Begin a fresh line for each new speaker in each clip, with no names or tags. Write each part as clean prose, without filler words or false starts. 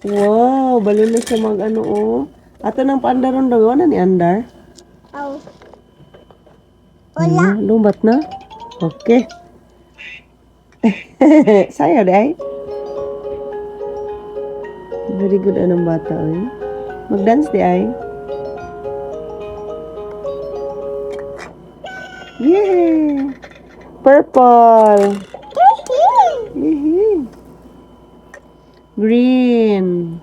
Wow, balo na siya mag ano oh. Ato nang paandaron daw, wala ni andar.
Oh. Wala.
Ano, lumat na? Okay. Sayo di ay. Very good anong bata oy. Mag-dance di ay. Yay! Purple. Yay! Green.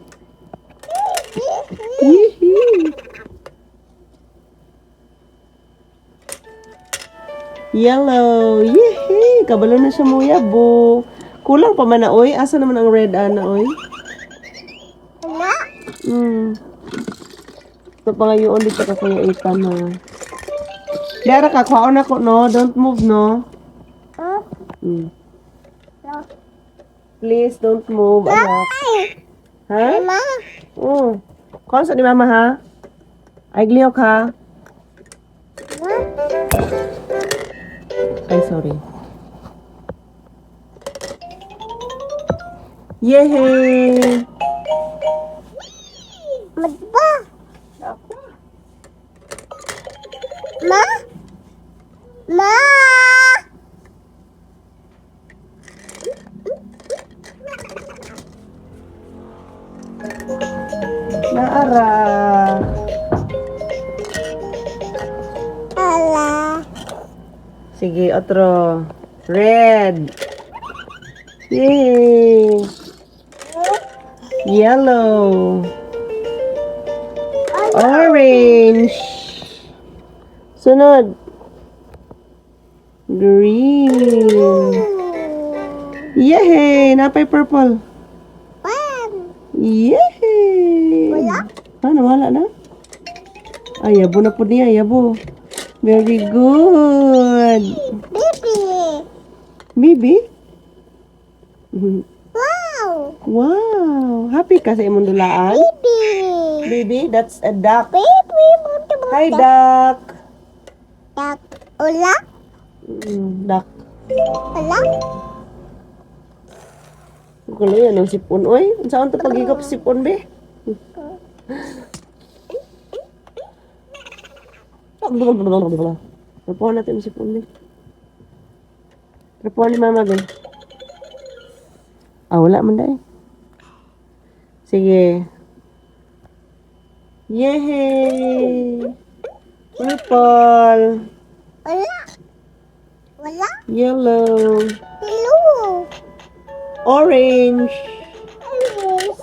Yee! Yellow. Yee! Kabalo na siya mo yabo. Kulang pa man na oy. Asa naman ang red ana oy?
Wala.
Papangayoon dito ka, Kuya Ethan ha. Dara ka, kuhaon ako no. Don't move no.
Oh. No.
Please don't move, anak.
Ay.
Ha?
Mama.
Oh. Kuhaon sa ni mama ha. Ay gliyok ha.
Ma.
Ay, sorry. Yehey!
Magba. Ma. Ma.
Naara.
Ala.
Sige, otro. Red. Yay! Yellow. Orange. Sunod. Green. Yay! Napay purple.
One.
Yay!
Wala?
Ah, nawala na? Ay, yabo na po niya, yabo. Very good.
Baby.
Baby?
Wow.
Wow! Happy ka sa imong dulaan?
Baby.
Baby, that's a duck.
Baby. Buta buta.
Hi, duck.
Duck. Wala.
Duck.
Wala.
Kulo yan ang sipon, oy. Unsaon to pagigop sipon, be? Trapuhan natin ang sipon, be. Trapuhan ni mama, be. Ah, wala man dahil. Sige. Yay! Purple.
Wala. Wala.
Yellow.
Blue.
Orange.
Orange.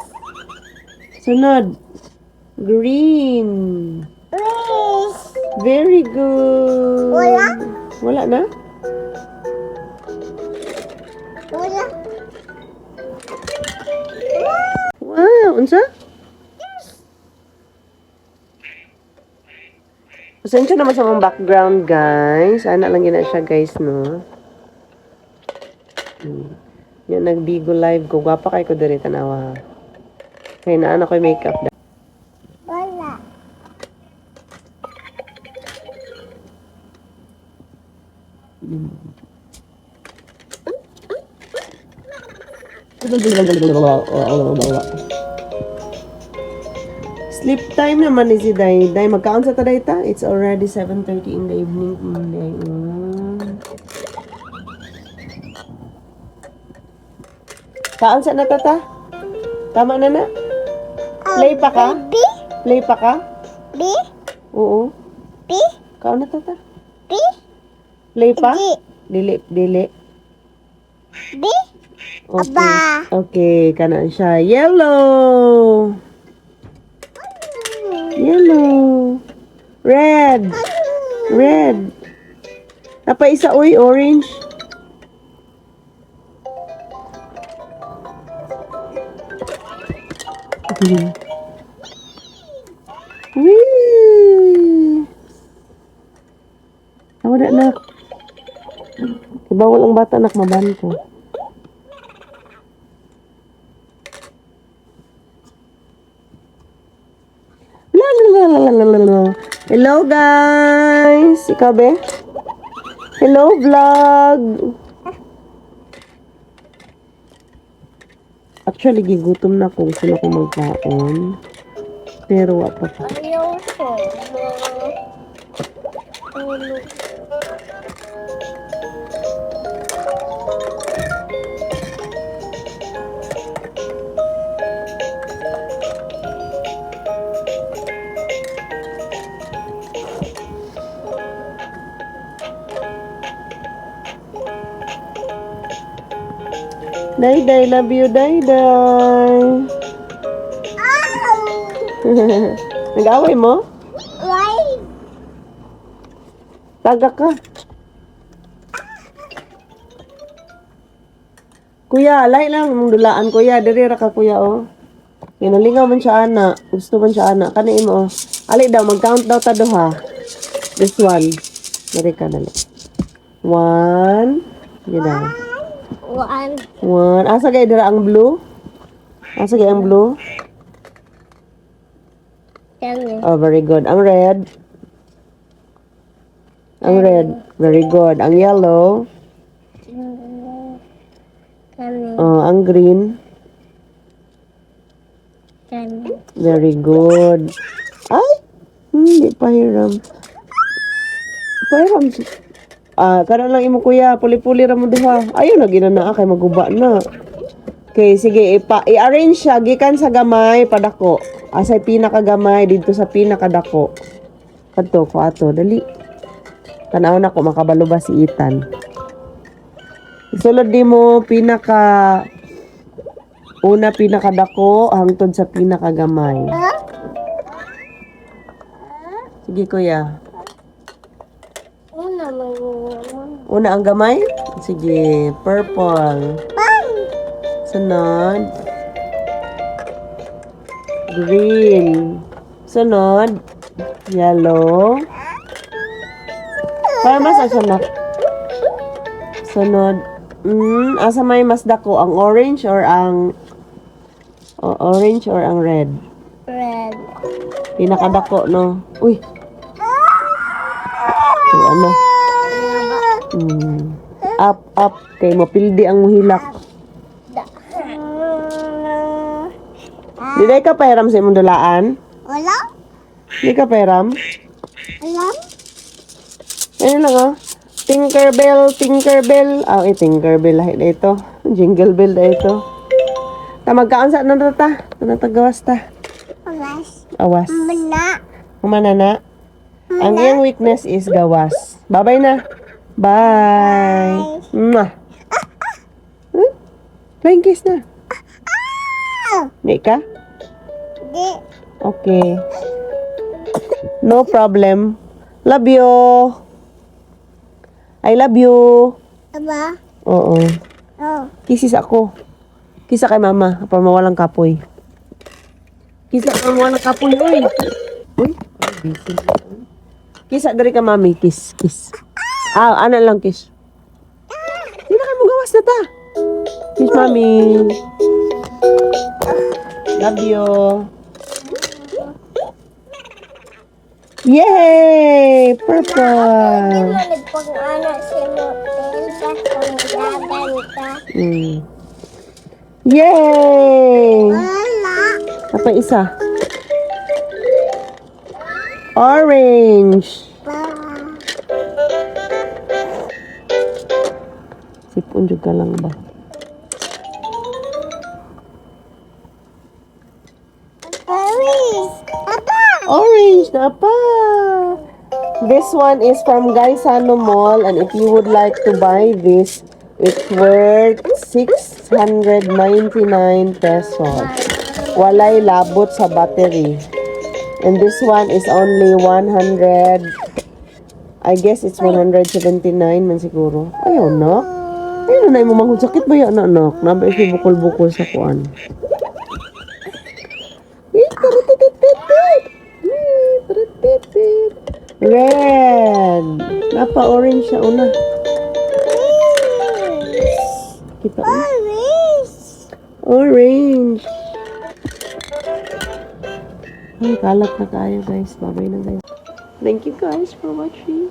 Sunod. Green.
Orange.
Very good.
Wala.
Wala na?
Wala.
Wow, unsa? Pasensya naman sa mga background, guys. Ana lang gina siya, guys, no? Yan, nag-Bigo live ko. Gwapa kay ko diri, tanawa. Kaya naana ko yung makeup.
Wala.
Sleep time naman ni si Day. Day, magkaon sa taday ta? It's already 7:30 in the evening. Day. Kaon sa na tata? Tama na na? Play pa ka?
B.
Play pa ka?
B.
Oo.
B.
Kaon na tata?
B.
Play pa?
G.
Dili, dili.
B.
Okay.
Aba.
Okay, kana siya. Yellow. Yellow. Red. Red. Napa isa oy, orange. Wee! Ah, wala na. Bawal ang bata nak maban ko. La la la la la la la. Hello guys! Ikaw be? Hello vlog! Actually, gigutom na ko. Gusto na ko magkaon. Pero wa pa ko.
Ayoko. Tulog.
Day, love you, Day, Day.
Ow!
Nag-away mo?
Why?
Taga ka. Kuya, lahi lang mong dulaan, kuya. Diri ra ka, kuya, oh. Ginalingaw man siya, ana. Gusto man siya, ana. Kani mo, oh. Ali daw, mag-count daw ta duha. This one. Diri ka, dali. One. Sige daw.
One.
One. Asa gay dira ang blue? Asa gay ang blue?
Kami.
Oh, very good. Ang red. Ang red. Very good. Ang yellow.
Kami.
Oh, ang green.
Kami.
Very good. Ay! Hindi pahiram. Pahiram. Ah, karon lang imo, kuya, puli-puli ra mo duha. Ayo na ginanaa kay maguba na. Okay, sige, ipa i-arrange siya gikan sa gamay padako. Asay pinakagamay didto sa pinakadako. Kadto ko ato, dali. Tanaw na ko makabalo ba si Ethan. Isulod nimo pinaka una, pinakadako hangtod sa pinakagamay. Sige, kuya.
Una, mag-uwan.
Una ang gamay? Sige, purple. Sunod. Green. Sunod. Yellow. Para mas asa na. Sunod. Asa may mas dako, ang orange or ang o, orange or ang red?
Red.
Pinakadako, no? Uy. So, ano? Up, up. Kay mapildi ang muhilak.
Da.
Di ka pahiram sa imong dulaan?
Wala?
Di ka pahiram?
Wala?
Ayun lang, oh. Tinkerbell, Tinkerbell. Ah, eh, Tinkerbell lahi na ito. Jingle Bell na ito. Ta, magkaon sa ano na ta? Natagawas ta.
Alas.
Awas.
Mana.
Humana na. Ang iyang weakness is gawas. Bye-bye na. Bye. Mwah. Huh? Flying kiss na. Di ka?
Di.
Okay. No problem. Love you. I love you.
Aba?
Oo.
Oh.
Kisses ako. Kisa kay mama para mawalang kapoy. Kisa para mawalang kapoy, oy. Uy, ay, busy. Kisa diri ka, mami. Kiss, kiss. Ah, ana lang kiss. Di na kayo gawas na ta. Kiss, mami. Love you. Yay!
Di
Purple.
mo nagpang-ana si Motel basta dagan ka.
Yay!
Wala.
Apa isa? Orange.
Pa.
Sipon jud ka lang ba?
Orange. Aba.
Orange na pa. This one is from Gaisano Mall, and if you would like to buy this, it's worth 699 pesos. Walay labot sa battery. And this one is only 100, I guess it's 179 man siguro. Ayaw na. Ayaw na mo manghud, sakit ba yan, anak? Naba isi bukol-bukol sa kuan. Eh, tarututututut. Eh, tarututut. Red. Napa-orange siya una. Kita mo?
Orange.
Orange. Ay, kalat na kayo, guys. Bye-bye na, guys. Thank you guys for watching.